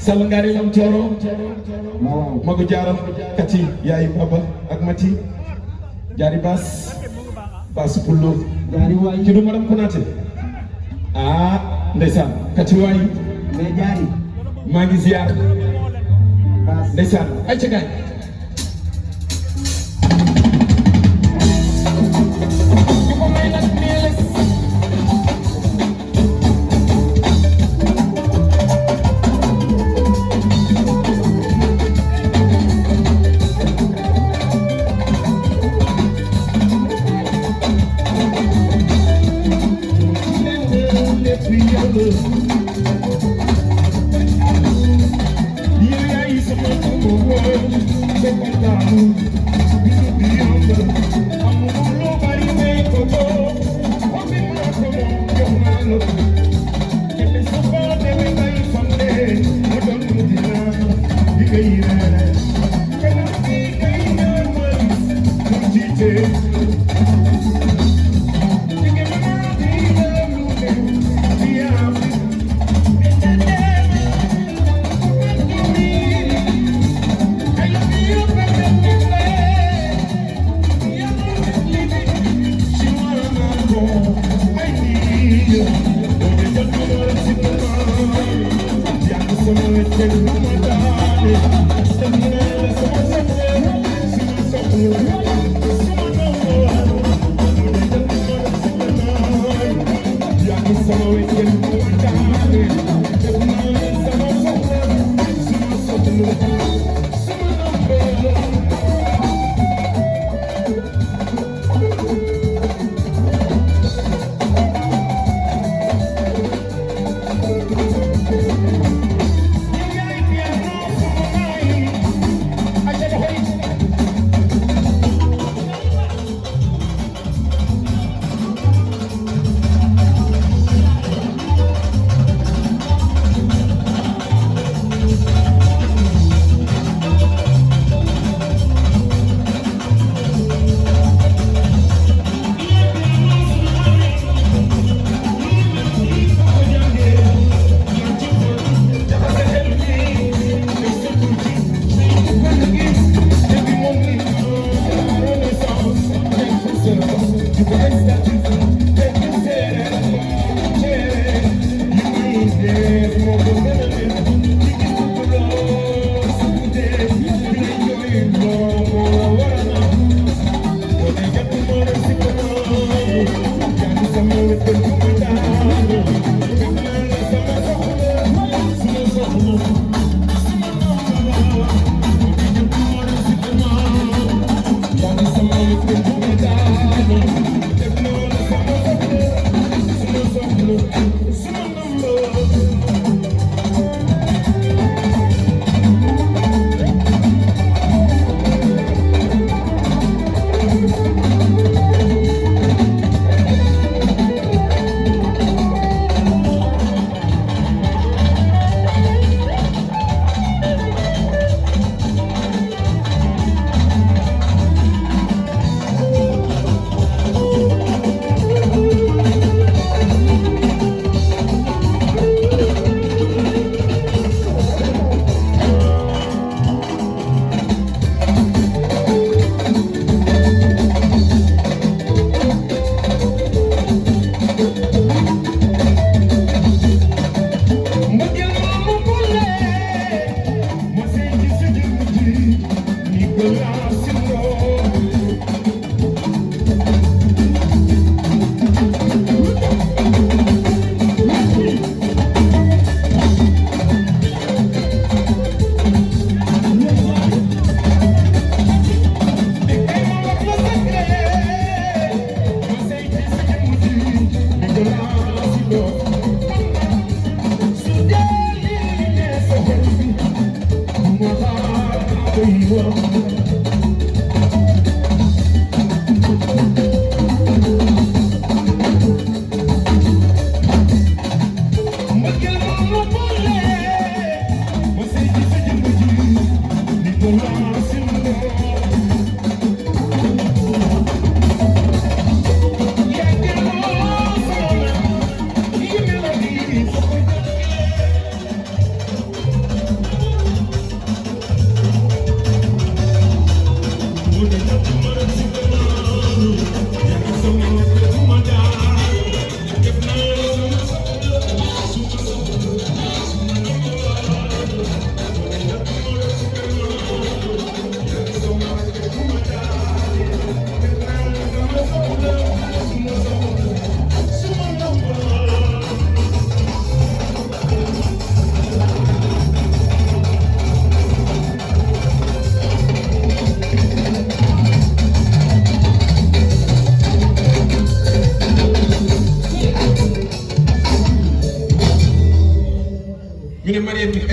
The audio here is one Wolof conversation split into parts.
Salangari lam coro magu jaram kati yaay baba ak mati jari bas pullo jari way ci du madam Konaté ndeysaan kati way me jari maa ngi ziar ndeysaan ay ca gaay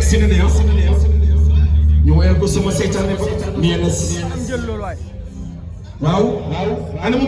si na de ñu woyal ko sama seytaane ba mieles waaw ana mu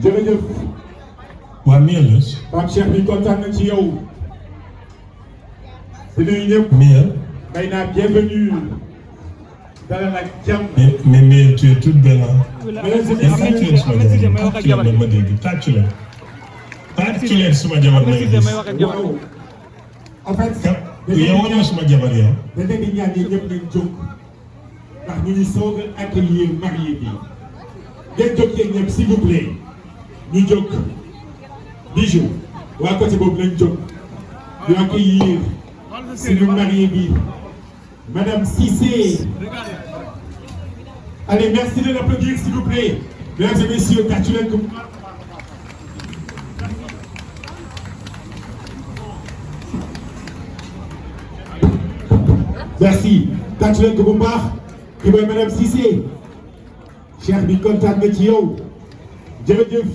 jërëjëf. waa Mieles. Pape Cheikh bi kontaan na ci yow. di nuyu ñëpp. Miel. may naa bienvenue. dalal ak jàmm. mais Miel tu es toute belle. Mesdames et suma jabar ma dégg tàccu leen. tàccu leen suma jabar may gis. waaw. en fait. yow wane suma jabar yow. dañ leen di ñaan yi ñëpp nañ jóg. ndax ñu ngi soog a accueillir marié bi. ngeen jóg yéen ñëpp s'il vous plaît. ñu jóg. Bijou. waa côté boobu nañ jóg. ñu accueillir suñu marié bi. Madame Cissé. Allez, merci de l'applaudir s'il vous plaît. Mesdames et messieurs, tàccu leen ko. Merci. tàccu leen ko bu baax. ki mooy Madame Cissé. Cheikh bi kontaan nga ci yow. jërëjëf.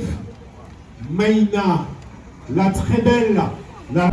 Mayna, la très belle. La